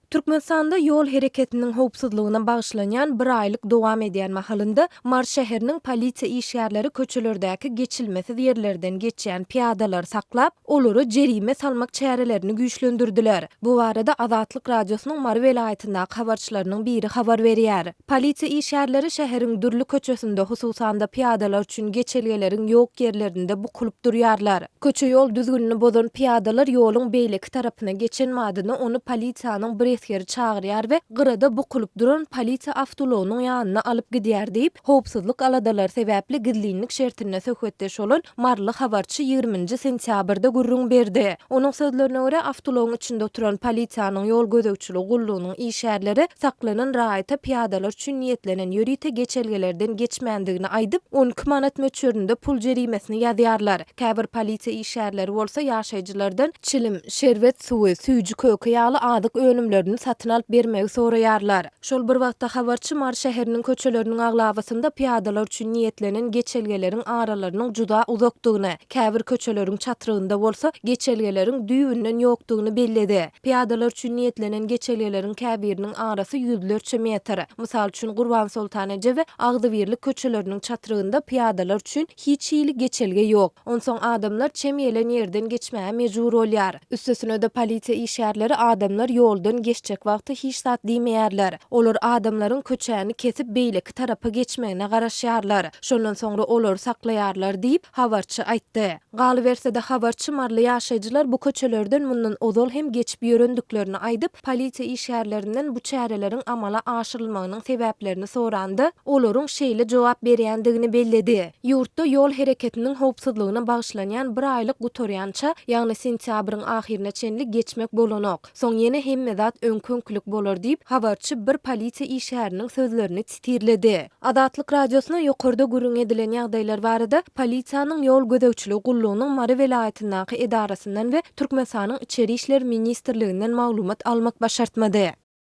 Türkmenistanda ýol hereketiniň howpsuzlygyna bagyşlanýan bir aýlyk dowam edýän mahalynda, Mary şäheriniň polisiýa işgärleri köçelerdäki geçilmesiz ýerlerden geçýän pyýadalary saklap, olara jerime salmak çärelerini güýçlendirdiler. Bu barada Azatlyk Radiosynyň Mary welaýatyndaky habarçylarynyň biri habar berýär. Polisiýa işgärleri şäheriň dürli köçesinde, hususan-da pyýadalar üçin geçelgeleriň ýok ýerlerinde bukulyp durýarlar. Köçe-ýol düzgünini bozan pyýadalar ýoluň beýleki tarapyna geçen badyna ony polisiýanyň bir esgeri çagyrýar we gyrada bukulyp duran polisiýa awtoulagynyň ýanyna alyp gidýär diýip, howpsuzlyk aladalary sebäpli gizlinlik şertinde söhbetdeş bolan maryly habarçy ýigriminji sentýabrda gürrüň berdi. Onuň sözlerine görä, awtoulagyň içinde oturan polisiýanyň ýol gözegçiligi gullugynyň işgärleri saklanan raýata pyýadalar üçin niýetlenen ýörite geçelgelerden geçmändigini aýdyp, 12 manat möçberinde pul jerimesini ýazýarlar. Käbir polisiýa işgärleri bolsa ýaşaýjylardan çilim, şerbet suwy, süýji-köke ýaly azyk önümlerini satyn alyp bermegi soraýarlar. Şol bir wagtda, habarçy Mary şäheriniň köçeleriniň aglabasynda pyýadalar üçin niýetlenen geçelgeleriň aralarynyň juda uzakdygyny, käbir köçeleriň çatrygynda bolsa geçelgeleriň düýbünden ýokdugyny belledi. Pyýadalar üçin niýetlenen geçelgeleriň käbiriniň arasy ýüzlerçe metr. Mysal üçin, Gurbansoltan eje we Agzybirlik köçeleriniň çatrygynda pyýadalar üçin hiç hili geçelge ýok. Onsoň adamlar çem gelen ýerden geçmäge mejbur bolýar. Üstesine-de polisiýa işgärleri adamlar ýoldan geçjek wagty hiç zat diýmeýärler. Olar adamlaryň köçäni kesip beýleki tarapa geçmegine garaşýarlar. Şondan soňra olary saklaýarlar diýip, habarçy aýtdy. Galyberse-de, habarçy maryly ýaşaýjylar bu köçelerden mundan ozal hem geçip ýörendiklerini aýdyp, polisiýa işgärlerinden bu çäreleriň amala aşyrylmagynyň sebäplerini soranda, olaryň şeýle jogap berýändigini belledi. Ýurtda ýol hereketiniň howpsuzlygyna bagyşlanýan bir aýlyk gutarýança, ýagny sentýabryň ahyryna çenli geçmek bolanok. Soň ýene hemme zat öňki-öňkülik bolar diýip, habarçy bir polisiýa işgäriniň sözlerini sitirledi. Azatlyk Radiosyna ýokarda gürrüň edilen ýagdaýlar barada polisiýanyň ýol gözegçiligi gullugynyň Mary welaýatyndaky edarasyndan we Türkmenistanyň Içeri işler ministrliginden maglumat almak başartmady.